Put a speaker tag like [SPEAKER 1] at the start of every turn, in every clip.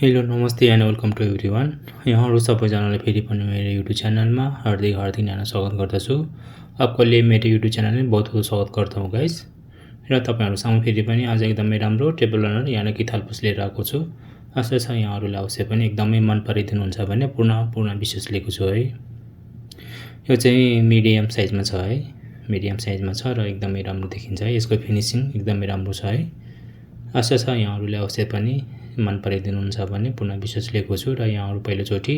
[SPEAKER 1] Hello नमस्ते and welcome to everyone. यहाँहरू सबैजनालाई फेरि पनि मेरो युट्युब च्यानलमा हार्दिक यहाँ स्वागत गर्दछु। आपको लिए मेरो युट्युब च्यानल में बहुत बहुत स्वागत गर्दा हूँ गाइस। र तपाईहरुसँग फेरि पनि आज एकदमै राम्रो टेबल रनर यानि कि थालपोस लिएर आएको छु। आशा छ यहाँहरूले अवश्य पनि एकदमै मन पराइदिनुहुन्छ भन्ने पूर्ण विश्वास लिएको छु है। यो चाहिँ मिडियम साइजमा छ है, मिडियम साइजमा छ र एकदमै राम्रो देखिन्छ है। यसको फिनिशिङ एकदमै राम्रो छ है। आशा छ यहाँहरूले अवश्य पनि मन पराइदिनुहुन्छ भन्ने पूर्ण विश्वास लिएको छु। र यहाँहरू पहिलोचोटि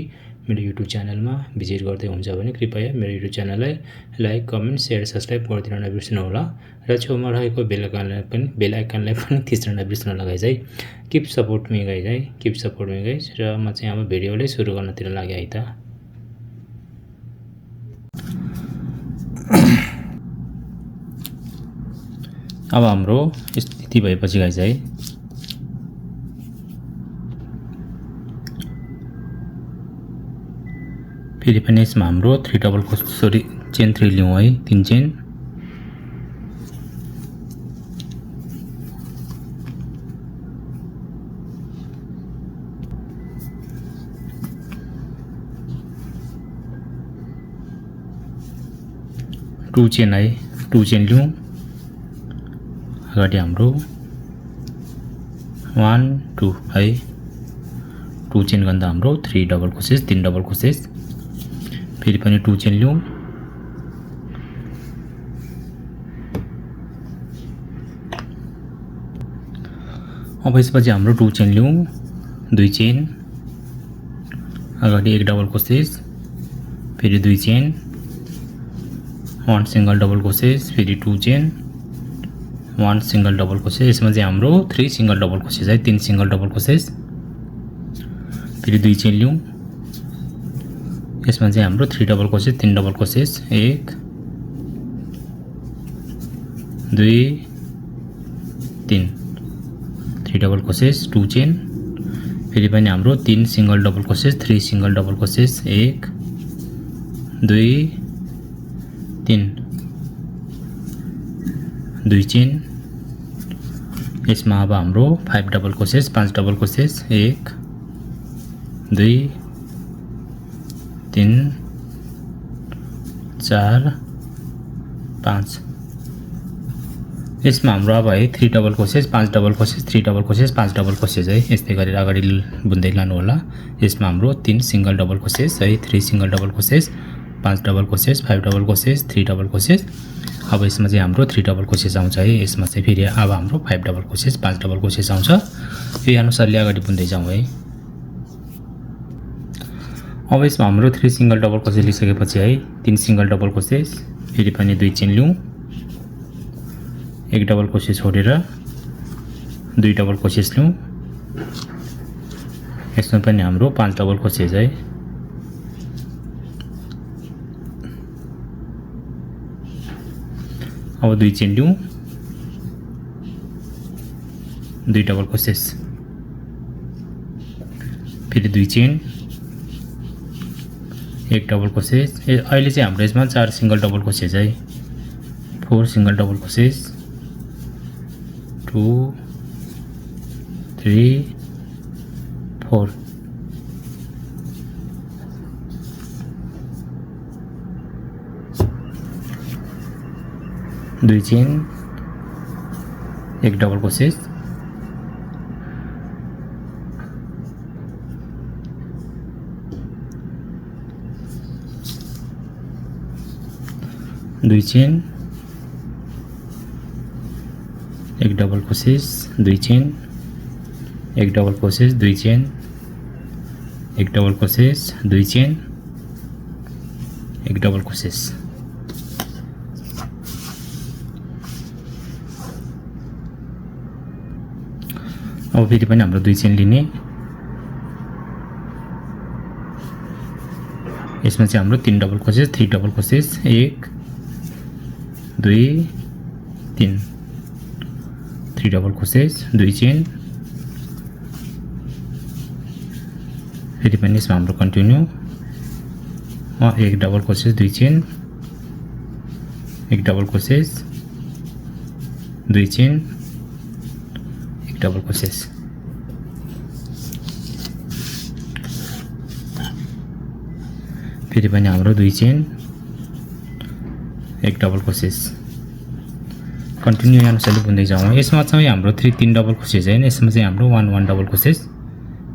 [SPEAKER 1] मेरो युट्युब च्यानलमा भिजिट गर्दै हुन्छ भने कृपया मेरो युट्युब च्यानललाई लाइक, कमेन्ट, सेयर, सब्स्क्राइब गरिदिन नबिर्सनु होला। र छेउमा रहेको बेल आइकनलाई पनि थिच्न नबिर्सनु होला गाइस है। किप सपोर्ट मी गाइस है, किप सपोर्ट मी गाइस। र म चाहिँ अब भिडियोलाई सुरु गर्नतिर लागे है त। अब हाम्रो स्थिति भएपछि गाइस है फेरि पनि यसमा हाम्रो 3 डबल क्रोसेट चेन 3 लिउँ है, 3 चेन। टू चेन है, 2 चेन लिउँ। अगाडि हाम्रो 1 2 है, 2 चेन गर्दा हाम्रो 3 डबल क्रोसेट, 3 डबल क्रोसेट। फेरि पनि 2 चेन लिउँ। अब यसपछि हाम्रो 2 चेन लिउँ, 2 चेन। अगाडि 1 डबल क्रोसेट, फेरि 2 चेन, 1 सिंगल डबल क्रोसेट, फेरि 2 चेन, 1 सिंगल डबल क्रोसेट। यसमा चाहिँ हाम्रो 3 सिंगल डबल क्रोसेट है, 3 सिंगल डबल क्रोसेट। फेरि 2 चेन लिउँ। यसमा चाहिँ हाम्रो 3 double crochet, 3 double crochet, 1 2 3, 3 double crochet, 2 chain. फेरि पनि हाम्रो 3 single double crochet, 3 single double crochet, 1 2 3, 2 chain. यसमा अब हाम्रो 5 डबल क्रोसेट, 5 डबल क्रोसेट, 1 2 3 4 5। यसमा हाम्रो अब है 3 double crochet, 5 double crochet, 3 double crochet, 5 double crochet है। यस्तै गरेर अगाडि बुन्दै लानु होला। यसमा हाम्रो 3 सिंगल डबल क्रोसेट है, 3 single double crochet, 5 double crochet, 5 double crochet, 3 double crochet. अब यसमा चाहिँ हाम्रो 3 डबल क्रोसेट आउँछ है। यसमा चाहिँ फेरि अब हाम्रो 5 डबल क्रोसेट, 5 डबल क्रोसेट आउँछ। यही अनुसारले अगाडि बुन्दै जाउँ है। अब यसमा हाम्रो 3 सिंगल डबल क्रोसेट लिइसकेपछि है 3 सिंगल डबल क्रोसेट, फेरि पनि 2 चेन लिउँ। 1 डबल क्रोसेट छोडेर 2 डबल क्रोसेट लिउँ। यसमा पनि हाम्रो 5 डबल क्रोसेट है। अब 2 चेन लिउँ, 2 डबल क्रोसेट, फेरि 2 चेन, 1 डबल क्रोसेट। अहिले चाहिँ हाम्रो यसमा 4 सिंगल डबल क्रोसेट है, 4 सिंगल डबल क्रोसेट, 2 3 4। दुई चेन, 1 डबल क्रोसेट, दुई chain, 1 double crochet, 2 chain, 1 double crochet, 2 chain, 1 double crochet, 2 chain, 1 double crochet. अब फेरि पनि हाम्रो 2 चेन लिने। यसमा चाहिँ हाम्रो 3 double crochet, 3 double crochet, 1 2 3, 3 double crochet, 2 chain. फेरि पनि यसमा हाम्रो continue 1 double crochet, 2 chain, 1 double crochet, 2 chain, एक डबल क्रोसेट। फेरि पनि हाम्रो 2 चेन 1 डबल क्रोसेस कन्टिन्यू यो अनुसारले बुन्दै जाउँ। यसमा चाहिँ हाम्रो 3 डबल क्रोसेस हैन, यसमा चाहिँ हाम्रो 1 डबल क्रोसेस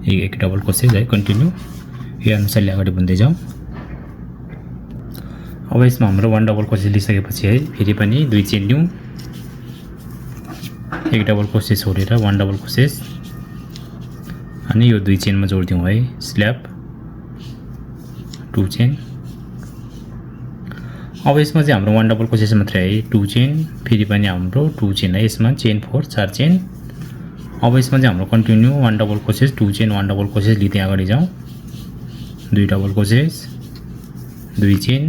[SPEAKER 1] 1 डबल क्रोसेस है। कन्टिन्यू यो अनुसारले अगाडि बुन्दै जाउँ। अब यसमा हाम्रो 1 डबल क्रोसेस लिइसकेपछि है फेरि पनि 2 चेन लिउँ, 1 डबल क्रोसेस छोडेर 1 डबल क्रोसेस अनि यो 2 चेनमा जोड्दिउँ है। Slab 2 chain. अब यसमा चाहिँ हाम्रो 1 डबल क्रोसेस मात्रै है, 2 चेन फेरि पनि हाम्रो 2 चेन है। यसमा चेन 4 4 चेन। अब यसमा चाहिँ हाम्रो continue 1 double crochets 2 chain 1 double crosses लिँदै अगाडि जाउँ। 2 double crochets 2 chain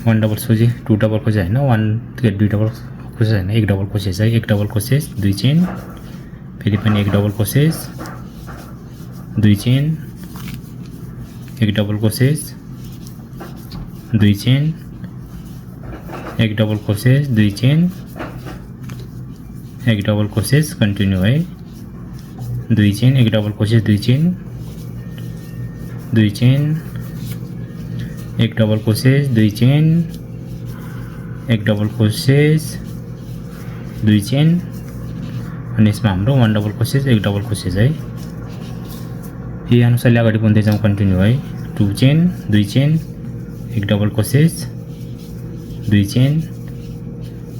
[SPEAKER 1] 1 double crochets 2 double crosses हैन, 2 डबल क्रोसेस हैन, 1 डबल क्रोसेस है। 1 डबल क्रोसेस 2 चेन फेरि पनि 1 double crochets 2 chain 1 double crochets 2 chain 1 double crochets 2 chain 1 double crosses continue है। 2 chain 1 double crochets 2 chain 2 chain 1 double crochets 2 chain 1 double crochets 2 chain अनि यसमा हाम्रो 1 double crochets 1 double crochets है। यही अनुसारले अगाडि बुन्दै जाउँ। कन्टिन्यू है। 2 chain 2 chain 1 double crochets 2 chain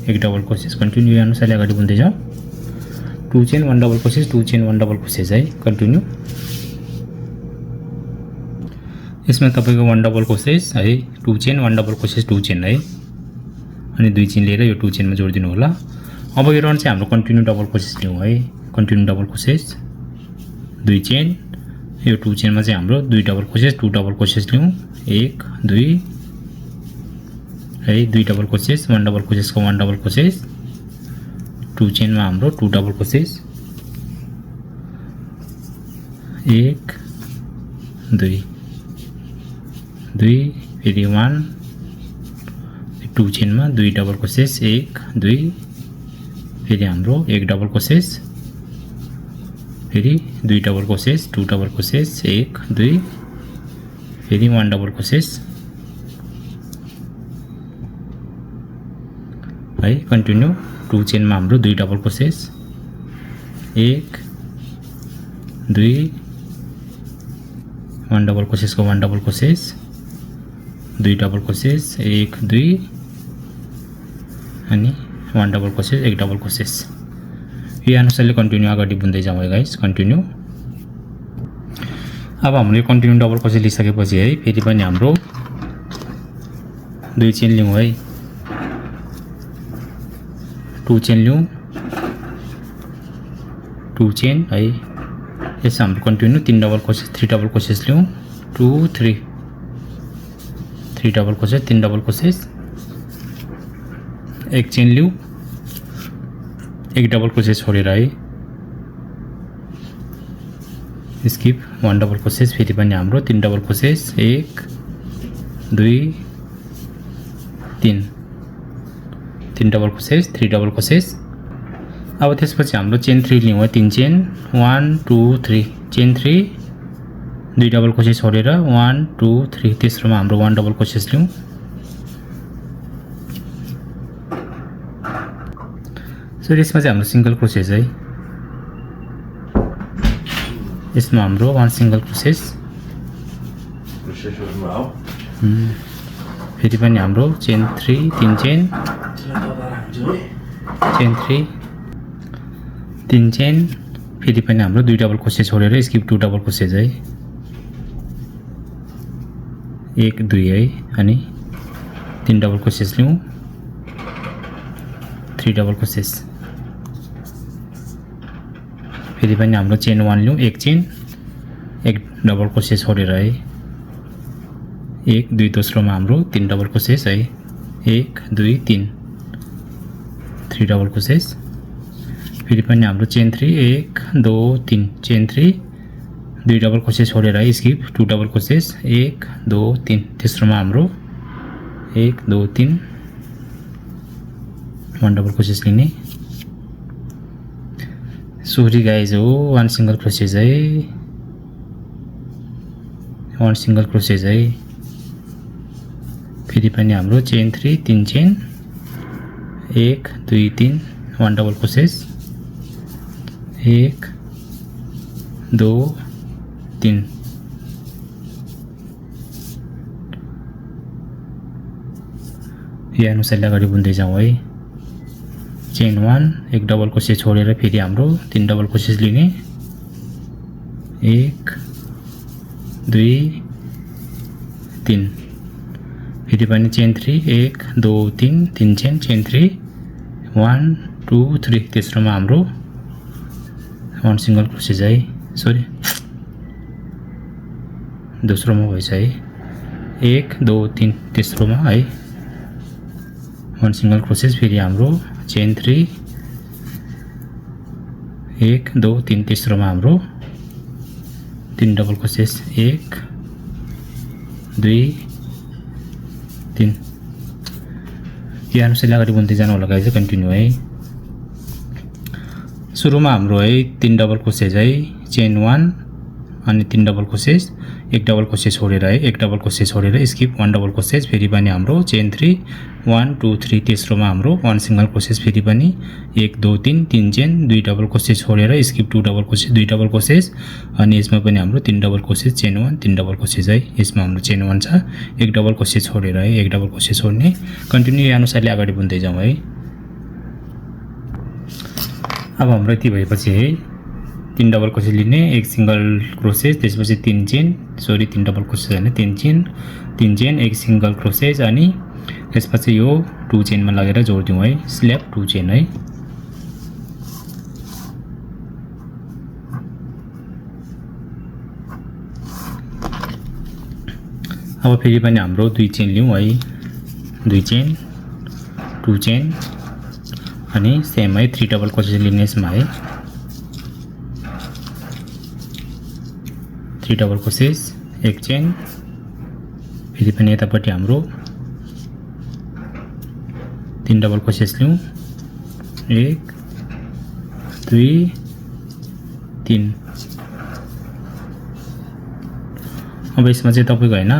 [SPEAKER 1] 1 double crosses continue यो अनुसारले अगाडि बुन्दै जाउँ। 2 chain 1 double crochets 2 chain 1 double crochets है। कन्टिन्यू यसमा तपाईको 1 डबल क्रोसेस है, 2 चेन 1 डबल क्रोसेस 2 चेन है अनि 2 चेन लिएर यो 2 चेनमा जोडिदिनु होला। अब यो राउन्ड चाहिँ हाम्रो कन्टिन्यू डबल क्रोसेस लिउँ है। कन्टिन्यू डबल क्रोसेस 2 चेन यो 2 चेनमा चाहिँ हाम्रो 2 डबल क्रोसेस 2 डबल क्रोसेस लिउँ। 1 2 है, 2 डबल क्रोसेस 1 डबल क्रोसेसको 1 डबल क्रोसेस 2 चेनमा हाम्रो 2 डबल क्रोसेस 1 2 2 फेरि 1 2 चेनमा 2 डबल क्रोसेस 1 2 फेरि हाम्रो 1 डबल क्रोसेस फेरि 2 डबल क्रोसेस 2 डबल क्रोसेस 1 2 फेरि 1 डबल क्रोसेस है। कन्टिन्यू 2 चेनमा हाम्रो 2 डबल क्रोसेस 1 2 1 डबल क्रोसेसको 1 डबल क्रोसेस 2 डबल क्रोसेस 1 2 अनि 1 डबल क्रोसेस 1 डबल क्रोसेस यो अनुसारले कन्टिन्यू अगाडि बुन्दै जाउँ है गाइस। कन्टिन्यू अब हामीले कन्टिन्यू डबल क्रोसेस लिइसकेपछि है फेरि पनि हाम्रो 2 चेन लिउँ है। 2 चेन लिउँ 2 चेन है। यसमा हाम्रो continue 3 double crochets 3 double crosses लिउँ। 2 3 3 double crochets 3 double crochets 1 chain लिउँ 1 डबल क्रोसेस छोडेर है। स्किप 1 डबल क्रोसेस फेरि पनि हाम्रो 3 double crochets 1 2 3 3 double crochets 3 double crosses. अब त्यसपछि हाम्रो चेन 3 लिउँ है। 3 चेन 1 2 3 चेन 3 2 डबल क्रोसेस छोडेर 1 2 3 तेस्रोमा हाम्रो 1 डबल क्रोसेस लिउँ। सो यसमा चाहिँ हाम्रो सिंगल क्रोसेस है। यसमा हाम्रो 1 सिंगल क्रोसेस फेरि पनि हाम्रो चेन 3 3 चेन चेन 3 3 चेन फेरि पनि हाम्रो 2 डबल क्रोसेस छोडेर स्किप 2 डबल क्रोसेस है। 1 2 है अनि 3 डबल क्रोसेस लिउँ 3 डबल क्रोसेस फेरि पनि हाम्रो चेन 1 लिउँ 1 चेन 1 डबल क्रोसेस छोडेर है। 1 2 दोस्रोमा हाम्रो 3 डबल क्रोसेस है। 1 2 3 3 डबल क्रोसेस फेरि पनि हाम्रो चेन 3 1 2 3 चेन 3 2 डबल क्रोसेस छोडेर है। स्किप 2 डबल क्रोसेस 1 2 3 तेस्रोमा हाम्रो 1 2 3 1 डबल क्रोसेस लिने। सॉरी गाइज हो 1 सिंगल क्रोसेस है। 1 सिंगल क्रोसेज है। फेरि पनि हाम्रो चेन 3 3 चेन 1 2 3 1 डबल क्रोसेज 1 2 3 यो अनुसारले अगाडि बुन्दै जाउँ है। चेन 1 एक डबल क्रोसेज छोडेर फेरि हाम्रो 3 डबल क्रोसेज लिने 1 2 3 फेरि पनि चेन 3 1 2 3 3 चेन चेन 3 1 2 3 तेस्रोमा हाम्रो 1 सिंगल क्रोसेज है। सरी दोस्रोमा भएछ है। 1 2 3 तेस्रोमा है 1 सिंगल क्रोसेज फेरि हाम्रो चेन 3 1 2 3 तेस्रोमा हाम्रो 3 डबल क्रोसेज 1 2 3 यो अनुसारले अगाडि बुन्दै जानु होला गाइज। कन्टिन्यू है। सुरुमा हाम्रो है 3 डबल क्रोसेज है चेन 1 अनि 3 डबल क्रोसेज 1 डबल क्रोसेज छोडेर है 1 डबल क्रोसेज छोडेर स्किप 1 डबल क्रोसेज फेरि पनि हाम्रो चेन 3 1 2 3 तेस्रोमा हाम्रो 1 सिंगल क्रोसेज फेरि पनि 1 2 3 3 चेन 2 डबल क्रोसेज छोडेर स्किप 2 डबल क्रोसेज 2 डबल क्रोसेज अनि यसमा पनि हाम्रो 3 डबल क्रोसेज चेन 1 3 डबल क्रोसेज है। यसमा हाम्रो चेन 1 छ 1 डबल क्रोसेज छोडेर है 1 डबल क्रोसेज छोड्ने। कन्टिन्यू अनुसारले अगाडि बुन्दै जाउँ है। अब हाम्रो यति भएपछि है 3 डबल क्रोसेज लिने 1 सिंगल क्रोसेज त्यसपछि 3 चेन 3 डबल क्रोसेज हैन 3 चेन 1 सिंगल क्रोसेज अनि त्यसपछि यो 2 चेनमा लगेर जोड्दिउँ है। स्ल्याब 2 चेन है। अब फेरि पनि हाम्रो 2 चेन लिउँ है 2 चेन 2 चेन अनि सेम है 3 डबल क्रोसेज लिने यसमा है 3 डबल क्रोसेज 1 चेन फेरि पनि यतापट्टि हाम्रो 3 डबल क्रोसेज लिउँ 1 2 3 अब यसमा चाहिँ तपाईको हैन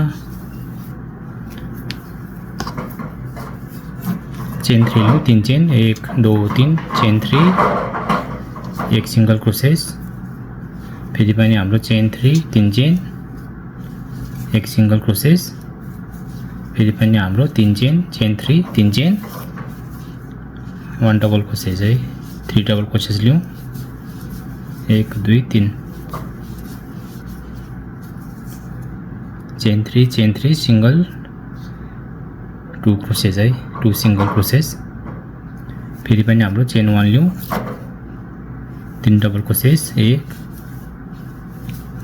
[SPEAKER 1] चेन 3 लिउँ 3 चेन 1 2 3 चेन 3 1 सिंगल क्रोसेज फेरि पनि हाम्रो चेन 3 3 चेन 1 सिंगल क्रोसेज फेरि पनि हाम्रो 3 चेन चेन 3 3 चेन 1 डबल क्रोसेज है 3 डबल क्रोसेज लिउँ 1 2 3 चेन 3 सिंगल 2 क्रोसेज है 2 सिंगल क्रोसेज फेरि पनि हाम्रो चेन 1 लिउँ 3 डबल क्रोसेज 1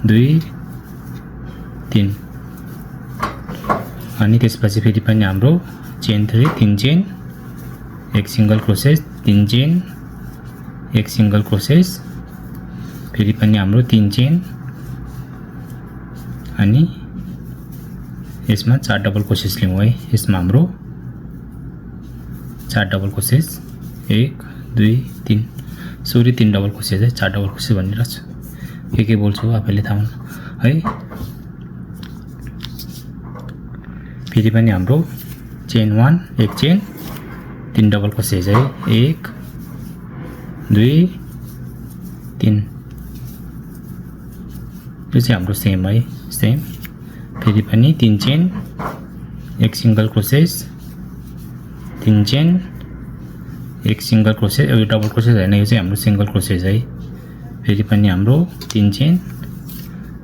[SPEAKER 1] 2 3 अनि त्यसपछि फेरि पनि हाम्रो chain 3 3 chain 1 single crochets 3 chain 1 single crochets फेरि पनि हाम्रो 3 चेन अनि यसमा 4 डबल क्रोसेज लिउँ है। यसमा हाम्रो 4 डबल क्रोसेज 1 2 3 3 डबल क्रोसेज है 4 डबल क्रोसेज भनिरहेको के बोल्छु आफैले थाहा है। फेरि पनि हाम्रो चेन 1 1 चेन 3 डबल क्रोसेज है 1 2 3 यो चाहिँ हाम्रो सेम है सेम फेरि पनि 3 chain 1 single crochets 3 chain 1 single क्रोसेज यो डबल क्रोसेज हैन यो चाहिँ हाम्रो सिंगल क्रोसेज है। फेरि पनि हाम्रो 3 chain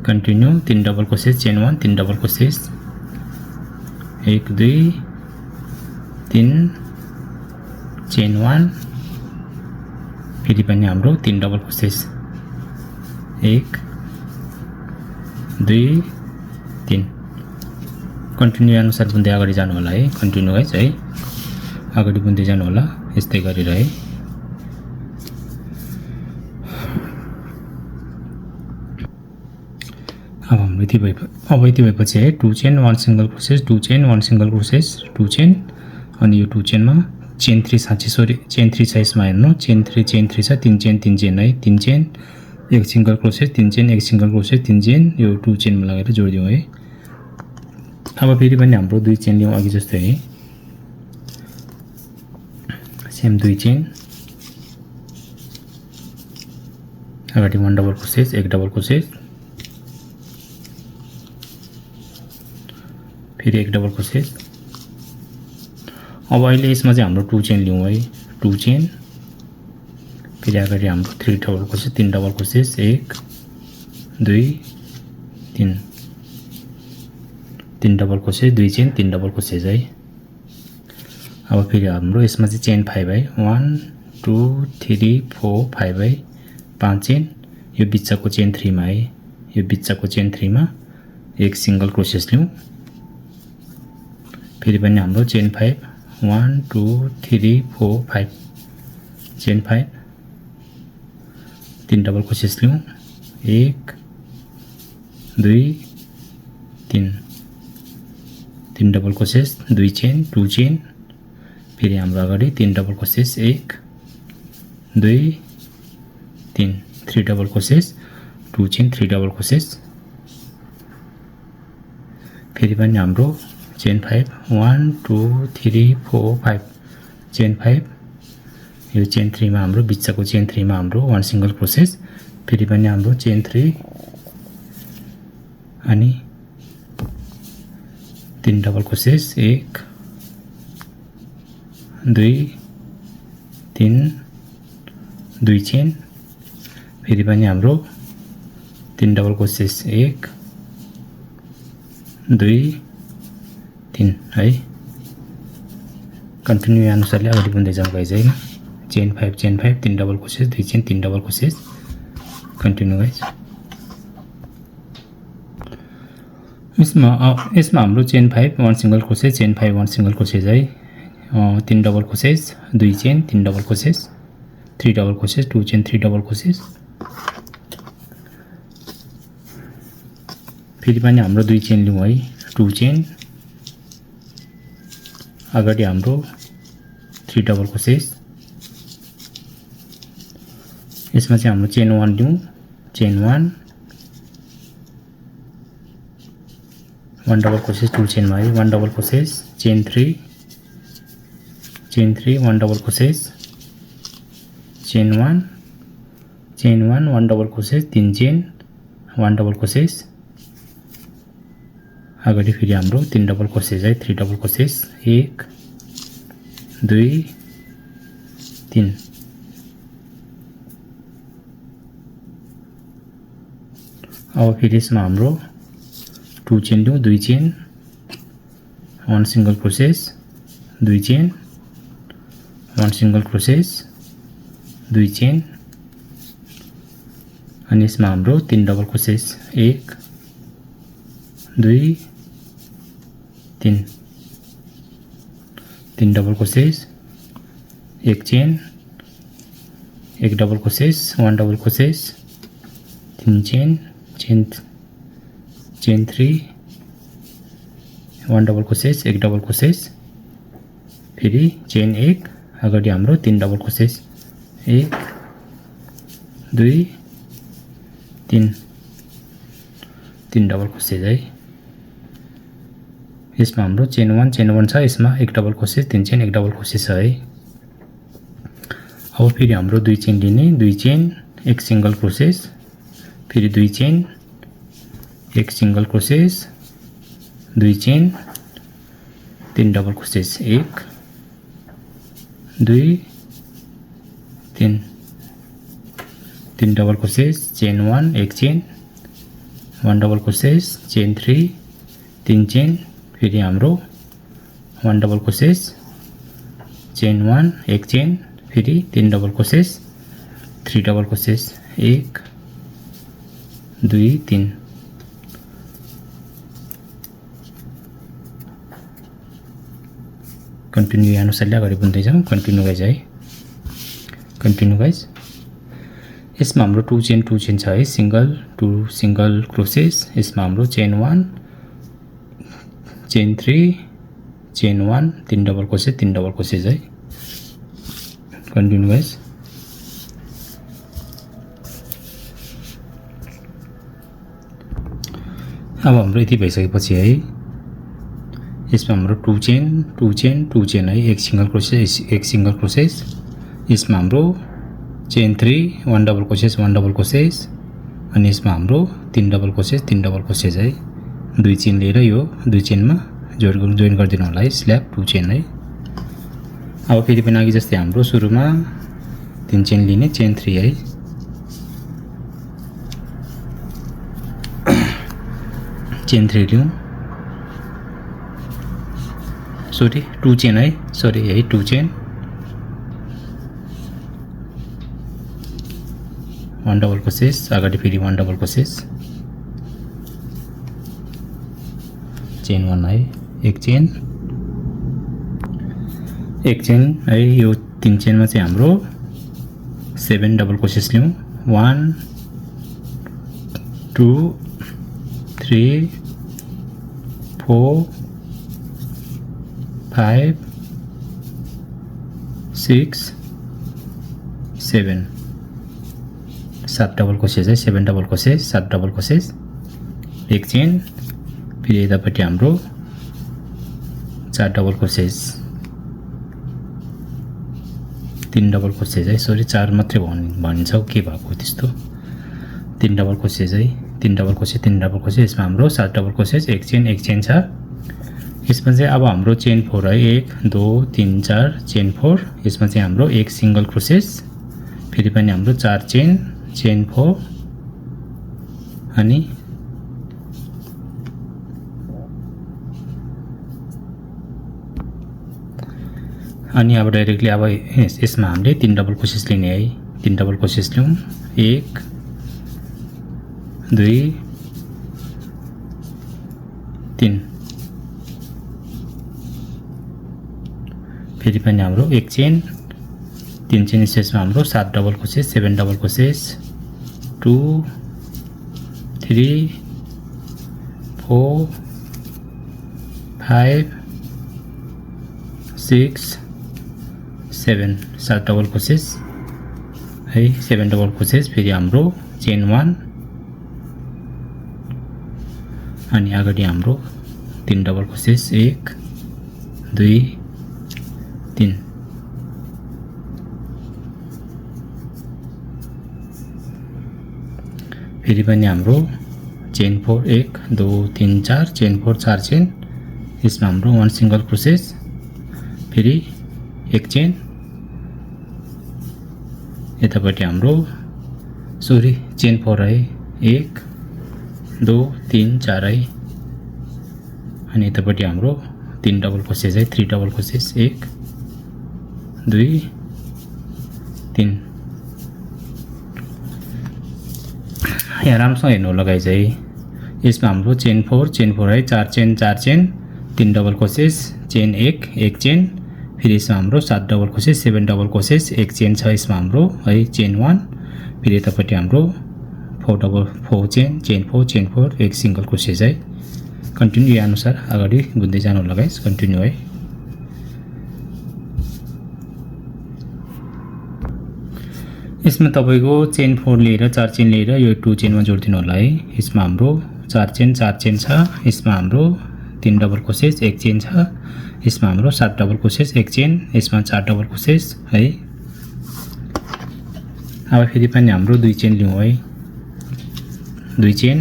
[SPEAKER 1] continue 3 double crochets chain 1 3 double crochets 1 2 3 chain 1 फेरि पनि हाम्रो 3 डबल क्रोसेज 1 2 3 कन्टिन्यू अनुसार बुन्दै अगाडि जानु होला है। कन्टिन्यू गाइस है अगाडि बुन्दै जानु होला यस्तै गरेर है। अब हाम्रो यति भएपछि है 2 chain 1 single crochets 2 chain 1 single crochets 2 chain अनि यो 2 चेनमा चेन 3 साँच्चै सरी चेन 3 छ यसमा हेर्नु चेन 3 छ 3 चेन है 3 chain 1 single crochets 3 chain 1 single crochets 3 chain यो 2 चेनमा लगेर जोड्दिउँ है। अब फेरि पनि हाम्रो 2 चेन लियौं अघि जस्तै है सेम 2 चेन अगाडि 1 डबल क्रोसेट 1 डबल क्रोसेट फेरि 1 डबल क्रोसेट अब अहिले यसमा चाहिँ हाम्रो 2 चेन लियौं है 2 चेन फेरि अगाडि हाम्रो 3 double crochet 3 double crochet 1 2 3 3 double crochet 2 chain 3 double crochet है अब फेरि हाम्रो यसमा चाहिँ चेन 5 है 1 2 3 4 5 है 5 चेन यो बिचको चेन 3 मा है यो बिचको चेन 3 मा एक सिंगल क्रोसेट लियौं फेरि पनि हाम्रो चेन 5 1 2 3 4 5 चेन 5 3 डबल क्रोसेट लियौं 1 2 3 3 डबल क्रोसेट 2 चेन 2 चेन फेरि हाम्रो अगाडि 3 double crochet 1 2 3 3 double crochet 2 chain 3 double crochet फेरि पनि हाम्रो चेन 5 1 2 3 4 5 चेन 5 यो चेन 3 मा हाम्रो बिचको चेन 3 मा हाम्रो 1 सिंगल क्रोसेट फेरि पनि हाम्रो चेन 3 अनि 3 डबल क्रोसेट 1 2 3 2 चेन फेरि पनि हाम्रो 3 डबल क्रोसेट 1 2 3 है कन्टिन्यू अनुसारले अगाडि बढ्दै जाऊ गाइज हैन chain 5 3 double crochet 2 chain 3 double crochet continue guys यसमा हाम्रो chain 5 1 single crochet chain 5 1 single crochet है 3 double crochet 2 chain 3 double crochet 3 double crochet 2 chain 3 double crochet फेरि पनि हाम्रो 2 चेन लियौं है 2 चेन अगाडि हाम्रो 3 डबल क्रोसेट यसमा चाहिँ हाम्रो चेन 1 लियौं चेन 1 1 डबल क्रोसेट 2 चेन मा है 1 double crochet chain 3 1 double crochet chain 1 1 double crochet 3 chain 1 double crochet अगाडि फेरि हाम्रो 3 डबल क्रोसेट है 3 डबल क्रोसेट 1 2 3 अब फेरि यसमा हाम्रो 2 चेन लियौं 2 chain 1 single crochet 2 chain 1 single crochet 2 chain अनि यसमा हाम्रो 3 double crochet 1 2 3 3 double crochet 1 chain 1 double crochet 1 double crochet 3 chain 3 1 double crochet 1 double crochet फेरि चेन 1 अगाडि हाम्रो 3 डबल क्रोसेट 1 2 3 डबल क्रोसेट है यसमा हाम्रो चेन 1 छ यसमा 1 डबल क्रोसेट 3 चेन 1 डबल क्रोसेट छ है अब फेरि हाम्रो 2 चेन लिने 2 चेन 1 सिंगल क्रोसेट फेरि 2 chain 1 single crochet 2 chain 3 double crochet 1 2 3 double crochet chain 1 1 chain 1 double crochet chain 3 3 chain फेरि हाम्रो 1 डबल क्रोसेट चेन 1 1 चेन फेरि 3 double crochet 3 double crochet 1 2 3 continue अनुसारले अगाडि बढ्दै जाउँ कन्टिन्यू गाइज है कन्टिन्यू गाइज यसमा हाम्रो 2 चेन छ है सिंगल 2 सिंगल क्रोसेट यसमा हाम्रो chain 1 chain 3 chain 1 3 double crochet है कन्टिन्यू गाइज अब हाम्रो यति भइसकेपछि है यसमा हाम्रो 2 चेन 2 चेन 2 चेन है एक सिंगल क्रोसेस यसमा हाम्रो चेन 3 1 डबल क्रोसेस अनि यसमा हाम्रो 3 डबल क्रोसेस है दुई चेन लिएर यो दुई चेनमा जोइन गरिदिनु होला है स्ल्याब 2 चेन है अब फेरि पनि अघि जस्तै हाम्रो सुरुमा 3 चेन लिने चेन 3 है चेन 3 लिउँ सरी 2 चेन है सरी है 2 चेन 1 डबल क्रोसेस अगाडि फेरि 1 डबल क्रोसेस चेन 1 है एक चेन है यो 3 चेनमा चाहिँ हाम्रो 7 डबल क्रोसेस लिउँ 1 2 3 4 5 6 7 7 डबल क्रोसेस है 7 डबल क्रोसेस 7 डबल क्रोसेस एक चेन फेरि यतापट्टि हाम्रो 4 डबल क्रोसेस 3 डबल क्रोसेस है सरी 4 मात्रै भनिन्छ के भएको त्यस्तो 3 डबल क्रोसेस है 3 डबल क्रोसेस यसमा हाम्रो 7 डबल क्रोसेस एक चेन छ यसमा चाहिँ अब हाम्रो चेन 4 है 1 2 3 4 चेन 4 यसमा चाहिँ हाम्रो एक सिंगल क्रोसेस फेरि पनि हाम्रो 4 चेन 4 अनि अब डाइरेक्टली अब यसमा हामीले 3 डबल क्रोसेस लिने है 3 डबल क्रोसेस लिउँ 1 2 3 फेरि पनि हाम्रो एक चेन 3 चेन स्पेसमा हाम्रो 7 double crosses 7 double crochets 2 3 4 5 6 7 7 double crochets है 7 डबल क्रोसेस फेरि हाम्रो चेन 1 अनि अगाडि हाम्रो 3 डबल क्रोसेस 1 2 3 फेरि पनि हाम्रो चेन 4 1 2 3 4 चेन 4 4 चेन यसमा हाम्रो 1 सिंगल क्रोसेस फेरि एक चेन यतापट्टि हाम्रो सरी चेन 4 है 1 2 3 4 है अनि यतापट्टि हाम्रो 3 डबल क्रोसेस है 3 डबल क्रोसेस 1 2 3 यहाँ राम्रोसँग हेर्नु होला गाइस है यसमा हाम्रो चेन 4 है 4 chain 3 double crosses chain 1 chain फेरि यसमा हाम्रो 7 डबल क्रोसेस 7 डबल क्रोसेस एक चेन छ यसमा हाम्रो है चेन 1 फेरि यतापट्टि हाम्रो 4 चेन 4 एक सिंगल क्रोसेस है कन्टिन्यू यो अनुसार अगाडि बुझ्दै जानु होला गाइस कन्टिन्यू है यसमा तपाईको चेन 4 लिएर 4 चेन लिएर यो 2 चेनमा जोड्दिनु होला है यसमा हाम्रो 4 चेन छ यसमा हाम्रो 3 डबल क्रोसेस एक चेन छ यसमा हाम्रो 7 डबल क्रोसेस एक चेन यसमा 4 डबल क्रोसेस है अब फेरि पनि हाम्रो 2 चेन लिउँ है 2 चेन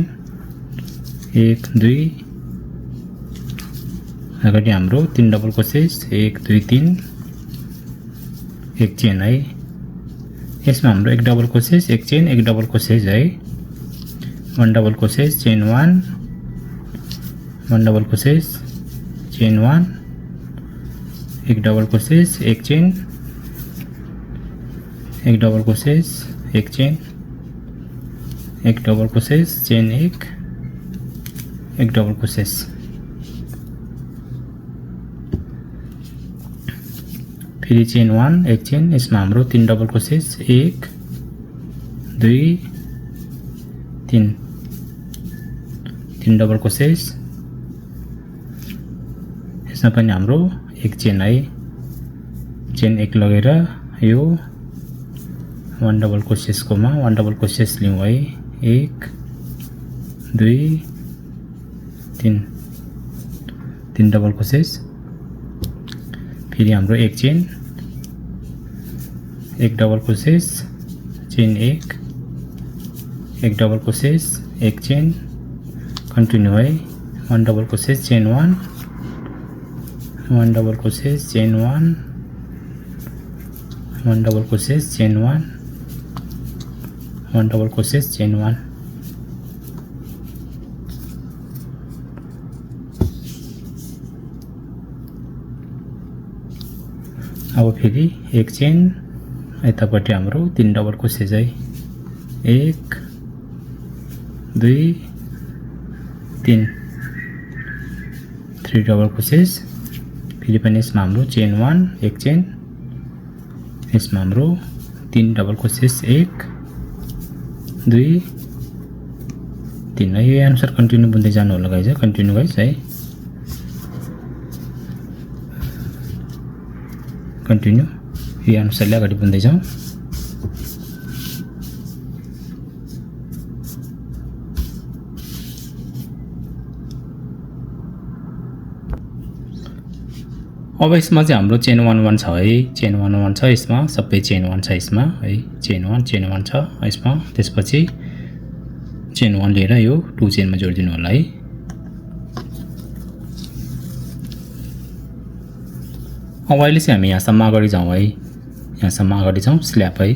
[SPEAKER 1] 1 2 अगाडि हाम्रो 3 डबल क्रोसेस 1 2 3 एक चेन है यसमा हाम्रो 1 डबल क्रोसेस एक चेन 1 डबल क्रोसेस है 1 double crosses chain 1 double crosses chain 1 एक डबल क्रोसेस एक चेन 1 डबल क्रोसेस एक chain 1 double crosses chain 1 double crosses फेरि चेन 1 एक चेन यसमा हाम्रो 3 डबल क्रोसेस 1 2 3 डबल क्रोसेस यसमा पनि हाम्रो एक चेन है चेन 1 लगेर यो 1 डबल क्रोसेसकोमा 1 डबल क्रोसेस लिउँ है 1 2 3 3 डबल क्रोसेस, फेरि हाम्रो एक चेन, एक डबल क्रोसेस, चेन एक डबल क्रोसेस, एक चेन, कन्टिन्यू है, 1 double crosses, chain 1 double crosses, chain 1 double crosses, chain 1 double crosses, chain 1, अब फेरि एक चेन, यतापट्टि हाम्रो 3 डबल क्रोसेस है, 1 2 3 डबल क्रोसेस, फेरि पनि यसमा हाम्रो चेन 1 एक चेन, यसमा हाम्रो 3 डबल क्रोसेस, 1 2 3 है, यो अनुसार कन्टिन्यू बुन्दै जानु होला गाइज, कन्टिन्यू गाइज है, कन्टिन्यू यो अनुसारले अगाडि बुन्दै जाउँ। अब यसमा चाहिँ हाम्रो चेन 1 1 छ है, चेन 1 1 छ यसमा, सबै चेन 1 छ यसमा है, चेन 1 छ यसमा, त्यसपछि चेन 1 लिएर यो 2 चेनमा जोडिदिनु होला है। अब अहिले चाहिँ हामी यहाँसम्म अगाडि जाउँ है, यहाँसम्म अगाडि जाउँ, स्ल्याप है,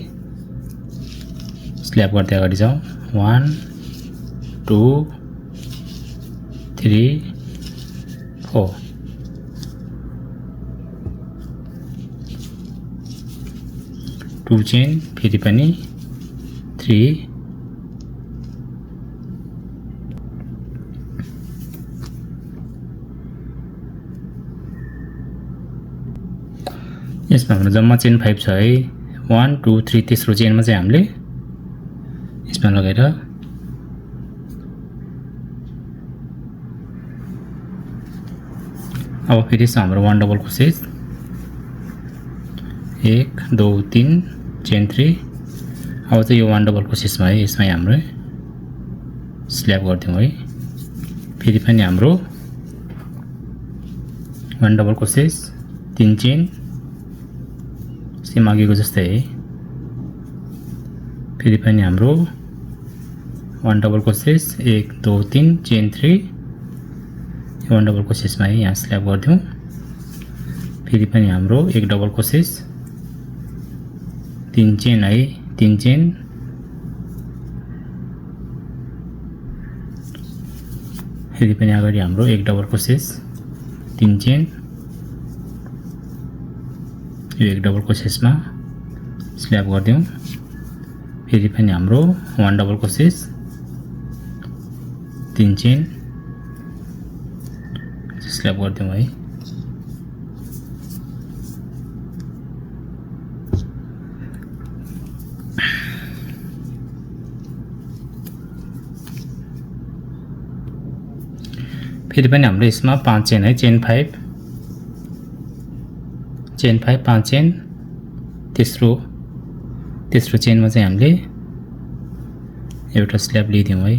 [SPEAKER 1] स्ल्याप गर्दै अगाडि जाउँ, 1 2 3 4 2 चेन, फेरि पनि 3 यसमा हाम्रो जम्मा चेन 5 छ है, 1 2 3 तेस्रो चेनमा चाहिँ हामीले यसमा लगाएर अब फेरि यसमा हाम्रो 1 डबल क्रोसेस, 1 2 3 चेन 3, अब चाहिँ यो 1 डबल क्रोसेसमा है, यसमै हाम्रो स्ल्याप गरिदिउँ है, फेरि पनि हाम्रो 1 डबल क्रोसेस, 3 चेन, सेम अघिको जस्तै है, फेरि पनि हाम्रो 1 डबल क्रोसेस, 1 2 3 चेन 3, 1 डबल क्रोसेसमा है, यहाँ स्ल्याप गरिदिउँ, फेरि पनि हाम्रो 1 डबल क्रोसेस, 3 चेन है, 3 चेन, फेरि पनि अगाडि हाम्रो 1 डबल क्रोसेस, 3 चेन, यो 1 डबल क्रोसेसमा स्ल्याप गरिदिउँ, फेरि पनि हाम्रो 1 डबल क्रोसेस, 3 चेन, स्ल्याप गरिदिउँ है, फेरि पनि हाम्रो यसमा 5 चेन है, चेन 5 5 चेन, तेस्रो चेनमा चाहिँ हामीले एउटा स्ल्याप लिदियौँ है,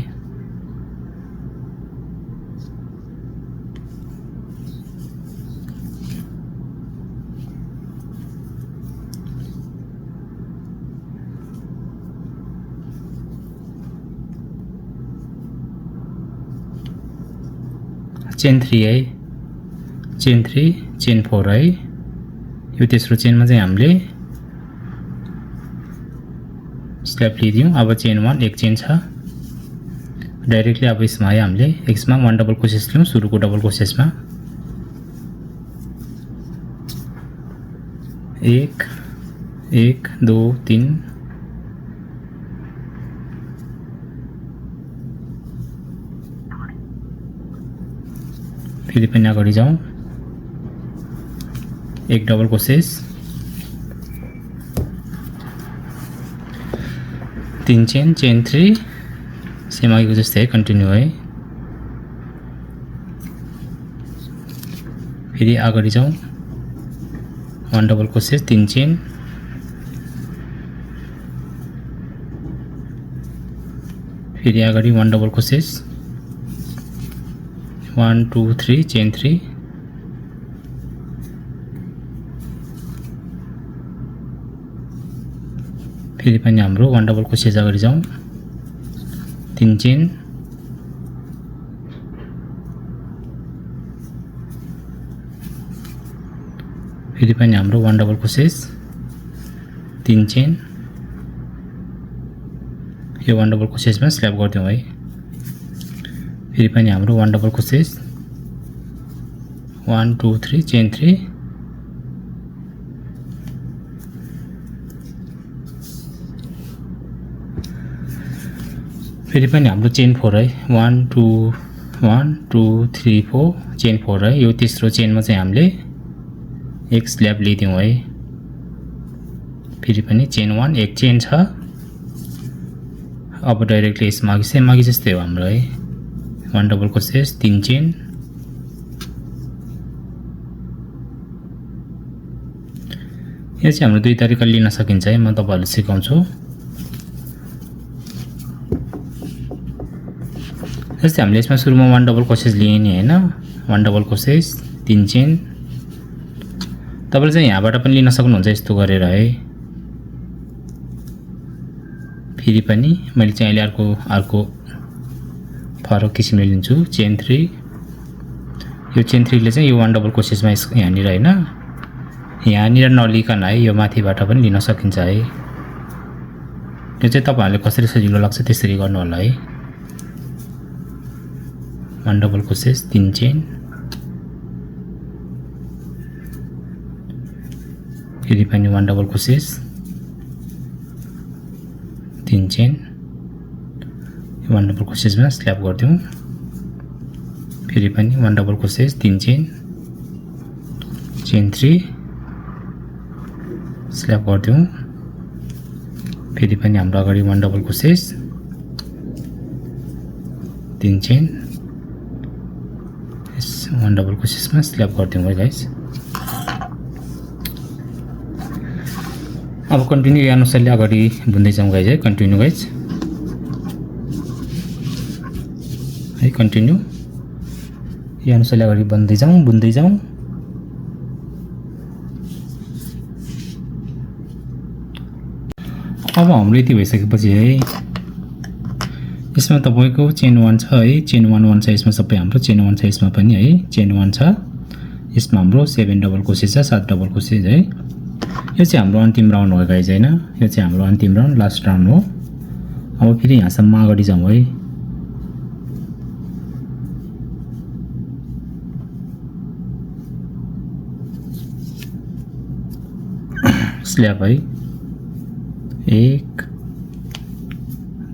[SPEAKER 1] चेन 3 है, चेन 3 चेन 4 है, यो तेस्रो चेनमा चाहिँ हामीले स्ल्याप लिदियौँ। अब चेन 1 एक चेन छ, डाइरेक्टली अब यसमा है हामीले यसमा 1 डबल क्रोसेस लियौँ, सुरुको डबल क्रोसेसमा 1 1 2 3 फेरि पनि अगाडि जाउँ, 1 double crochets, 3 chain, chain 3, same अघिको जस्तै है, कन्टिन्यू है, फेरि अगाडि जाउँ, 1 डबल क्रोसेस, 3 चेन, फेरि अगाडि 1 डबल क्रोसेस, 1 2 3 चेन 3, फेरि पनि हाम्रो वान डबल क्रोसेस अगाडि जाउँ 3 चेन फेरि पनि हाम्रो वान डबल क्रोसेस 3 चेन यो वान डबल क्रोसेसमा स्ल्याप गर्दियौं है फेरि पनि हाम्रो वान डबल क्रोसेस 1 2 3 चेन 3 फेरि पनि हाम्रो चेन 4 है 1 2 3 4 चेन 4 है यो तेस्रो चेनमा चाहिँ हामीले एक स्ल्याप लिदियौं है फेरि पनि चेन 1 एक चेन छ अब डाइरेक्टली यसमा अघि जस्तै हो हाम्रो है वान डबल क्रोसेस 3 चेन यो चाहिँ हाम्रो दुई तरिकाले लिन सकिन्छ है म तपाईहरुलाई सिकाउँछु जस्तै हामीले यसमा सुरुमा वान डबल क्रोसेस लिए नि हैन वान डबल क्रोसेस 3 चेन तपाईले चाहिँ यहाँबाट पनि लिन सक्नुहुन्छ यस्तो गरेर है फेरि पनि मैले चाहिँ अहिले अर्को फरक किसिमले लिन्छु चेन 3 यो चेन 3 ले चाहिँ यो वान डबल क्रोसेसमा यहाँनिर हैन यहाँनिर नलिकन है यो माथिबाट पनि लिन सकिन्छ है यो चाहिँ तपाईहरुले कसरी सजिलो लाग्छ त्यसरी गर्नु होला है वान डबल क्रोसेस 3 चेन फेरि पनि one double crochets 3 chain one double क्रोसेसमा स्ल्याप गर्दियौं फेरि पनि one double crochets 3 chain chain 3 slip गर्दियौं फेरि पनि हाम्रो अगाडि one double crochets 3 chain one double क्रोसेसमा स्ल्याप गर्दियौं है गाइस अब कन्टिन्यू यो अनुसारले अगाडि बुन्दै जाउँ गाइस है कन्टिन्यू गाइस है कन्टिन्यू यो अनुसारले अगाडि बुन्दै जाउँ अब हाम्रो यति भइसकेपछि है यसमा तपाईको चेन 1 छ है चेन 1 छ यसमा सबै हाम्रो चेन 1 छ यसमा पनि है चेन 1 छ यसमा हाम्रो 7 डबल क्रोसेस छ 7 डबल क्रोसेस है यो चाहिँ हाम्रो अन्तिम राउन्ड हो गाइस हैन यो चाहिँ हाम्रो अन्तिम राउन्ड लास्ट राउन्ड हो अब फेरि यहाँसम्म अगाडि जाउँ है स्ल्याप है 1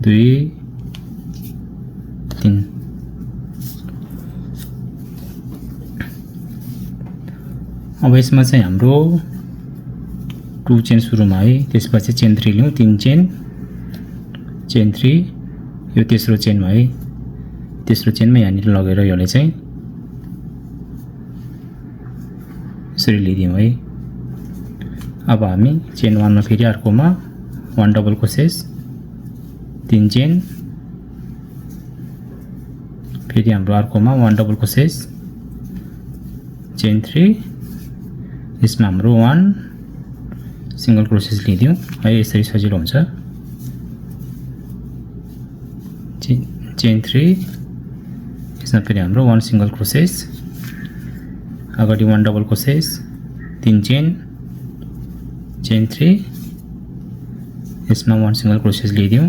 [SPEAKER 1] 2 3 अब यसमा चाहिँ हाम्रो 2 चेन सुरुमा है त्यसपछि चेन 3 लियौं 3 चेन 3 यो तेस्रो चेनमा है तेस्रो चेनमा यहाँनिर लगेर यसले चाहिँ यसरी लिदियौं है अब हामी चेन 1 मा फेरि अर्कोमा वान डबल क्रोसेस 3 चेन फेरि हाम्रो अर्कोमा वान डबल क्रोसेस चेन 3 यसमा हाम्रो 1 सिंगल क्रोसेस लिदियौं है यसरी सजिलो हुन्छ चेन 3 यसमा फेरि हाम्रो 1 सिंगल क्रोसेस अगाडि वान डबल क्रोसेस 3 चेन 3 यसमा 1 सिंगल क्रोसेस लिदियौं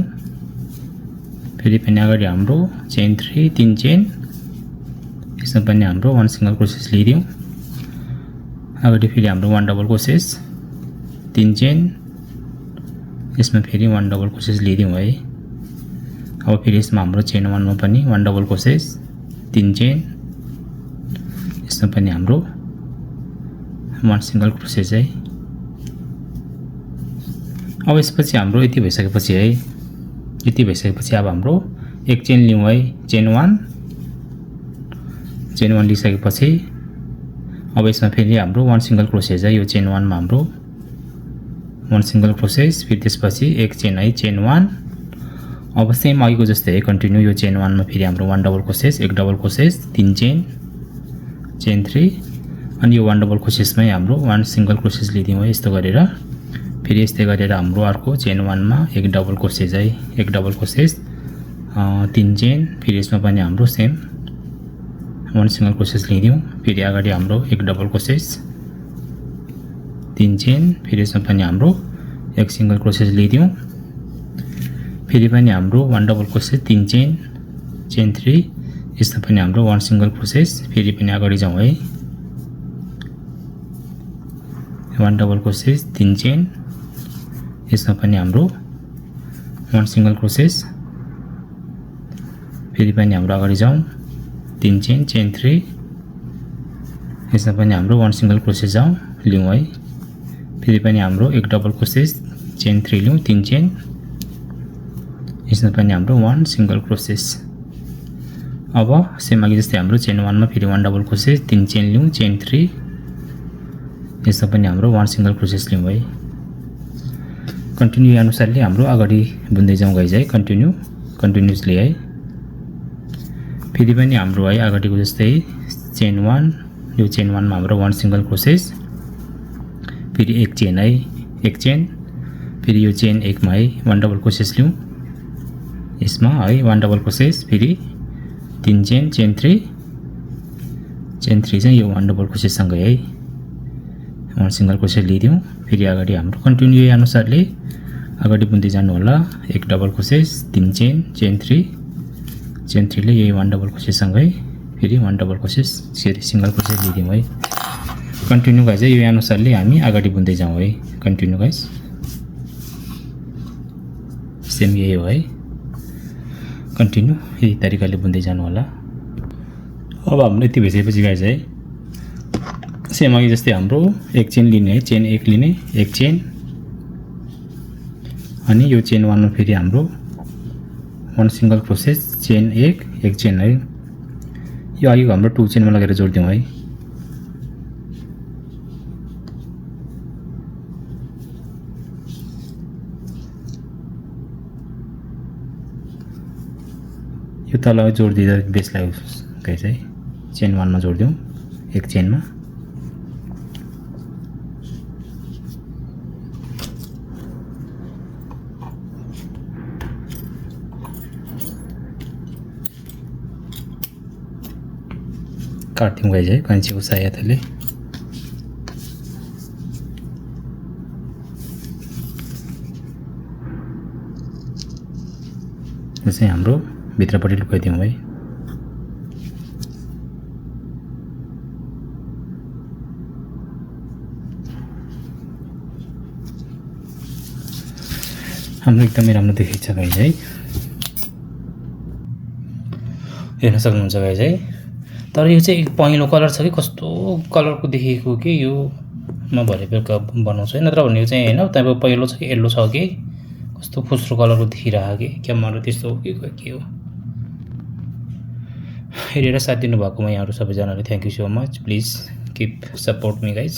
[SPEAKER 1] फेरि पनि अगाडि हाम्रो चेन 3 चेन यसमा पनि हाम्रो 1 सिंगल क्रोसेस लिदियौं अगाडि फेरि हाम्रो 1 डबल क्रोसेस 3 चेन यसमा फेरि 1 डबल क्रोसेस लिदियौं है अब फेरि यसमा हाम्रो चेन 1 मा पनि 1 डबल क्रोसेस 3 चेन यसमा पनि हाम्रो 1 सिंगल क्रोसेस है अब यसपछि हाम्रो यति भइसकेपछि अब हाम्रो एक चेन लियौं है चेन 1 लिइसकेपछि अब यसमा फेरि हाम्रो 1 सिंगल क्रोसेस है यो चेन 1 मा हाम्रो 1 सिंगल क्रोसेस फेरि त्यसपछि एक चेन है चेन 1 अब सेम अघिको जस्तै है कन्टिन्यू यो चेन 1 मा फेरि हाम्रो 1 डबल क्रोसेस एक डबल क्रोसेस 3 चेन 3 अनि यो 1 डबल क्रोसेसमै हाम्रो 1 सिंगल क्रोसेस लिदियौं है यस्तो गरेर फेरि यस्तै गरेर हाम्रो अर्को चेन 1 मा एक डबल क्रोसेट है, एक डबल क्रोसेट 3 चेन, फेरि यसमा पनि हाम्रो सेम 1 सिंगल क्रोसेट लिदियौं। फेरि अगाडि हाम्रो एक डबल क्रोसेट 3 चेन, फेरि यसमा पनि हाम्रो एक सिंगल क्रोसेट लिदियौं। फेरि पनि हाम्रो 1 डबल क्रोसेट 3 चेन, चेन 3, यसमा पनि हाम्रो 1 सिंगल क्रोसेट, फेरि पनि अगाडि जाउँ है, 1 डबल क्रोसेट 3 चेन, यसमा पनि हाम्रो 1 सिंगल क्रोसेट, फेरि पनि हाम्रो अगाडि जाउँ 3 चेन, चेन 3, यसमा पनि हाम्रो 1 सिंगल क्रोसेट जाउँ लिउँ है। फेरि पनि हाम्रो एक डबल क्रोसेट चेन 3 लिउँ, 3 चेन, यसमा पनि हाम्रो 1 सिंगल क्रोसेट। अब सेम अघि जस्तै हाम्रो चेन 1 मा फेरि 1 डबल क्रोसेट 3 चेन लिउँ, चेन 3, यसमा पनि हाम्रो 1 सिंगल क्रोसेट लिउँ है। कन्टिन्यू अनुसारले हाम्रो अगाडि बुन्दै जाउँ गाइज है, कन्टिन्युअसली है। फेरि पनि हाम्रो है अगाडिको जस्तै चेन 1, यो चेन 1 मा हाम्रो 1 सिंगल क्रोसेट, फेरि एक चेन है, एक चेन, फेरि यो चेन 1 मा है 1 डबल क्रोसेट लिउँ, यसमा है 1 डबल क्रोसेट, फेरि 3 चेन, चेन 3, चेन 3 चाहिँ यो 1 डबल क्रोसेट सँगै है 1 सिंगल क्रोसेट लिदियौं। फेरि अगाडि हाम्रो कन्टिन्यू अनुसारले अगाडि बुन्दै जानु होला, एक double crochet 3 chain, chain 3, chain 3 ले यही 1 डबल क्रोसेट सँगै फेरि 1 डबल क्रोसेट सिंगल क्रोसेट लिदियौं है। कन्टिन्यू गाइज यो अनुसारले हामी अगाडि बुन्दै जाउँ है, कन्टिन्यू गाइज सेम यही हो है, कन्टिन्यू यही तरिकाले बुन्दै जानु होला। अब हाम्रो यति भइसकेपछि गाइज है सेम अघि जस्तै हाम्रो एक चेन लिने है, चेन 1 लिने, एक चेन, अनि यो चेन 1 मा फेरि हाम्रो 1 सिंगल क्रोसेट चेन 1, एक चेन है। यो अघिको हाम्रो 2 चेनमा लगेर जोड्दियौँ है। यो तल जोडिदिँदा बेसलाई गाइज है चेन 1 मा जोड्दियौँ, एक चेनमा, काट्यौँ गाइज है कैँचीको सहायताले। यो चाहिँ हाम्रो भित्रपट्टि लुकाइदिउँ है। हाम्रो एकदमै राम्रो देखिन्छ गाइज है, हेर्न सक्नुहुन्छ गाइज है। तर यो चाहिँ पहेँलो कलर छ कि कस्तो कलरको देखिएको कि यो म भरे बेलुका बनाउँछु है, नत्र भने यो चाहिँ हैन तपाईँ पहेँलो छ कि येल्लो छ कि कस्तो फुस्रो कलरको देखिरहेको कि क्यामेरा त्यस्तो हो कि के हो। हेरेर साथ दिनुभएकोमा यहाँहरू सबैजनाले thank you so much. Please keep support me guys.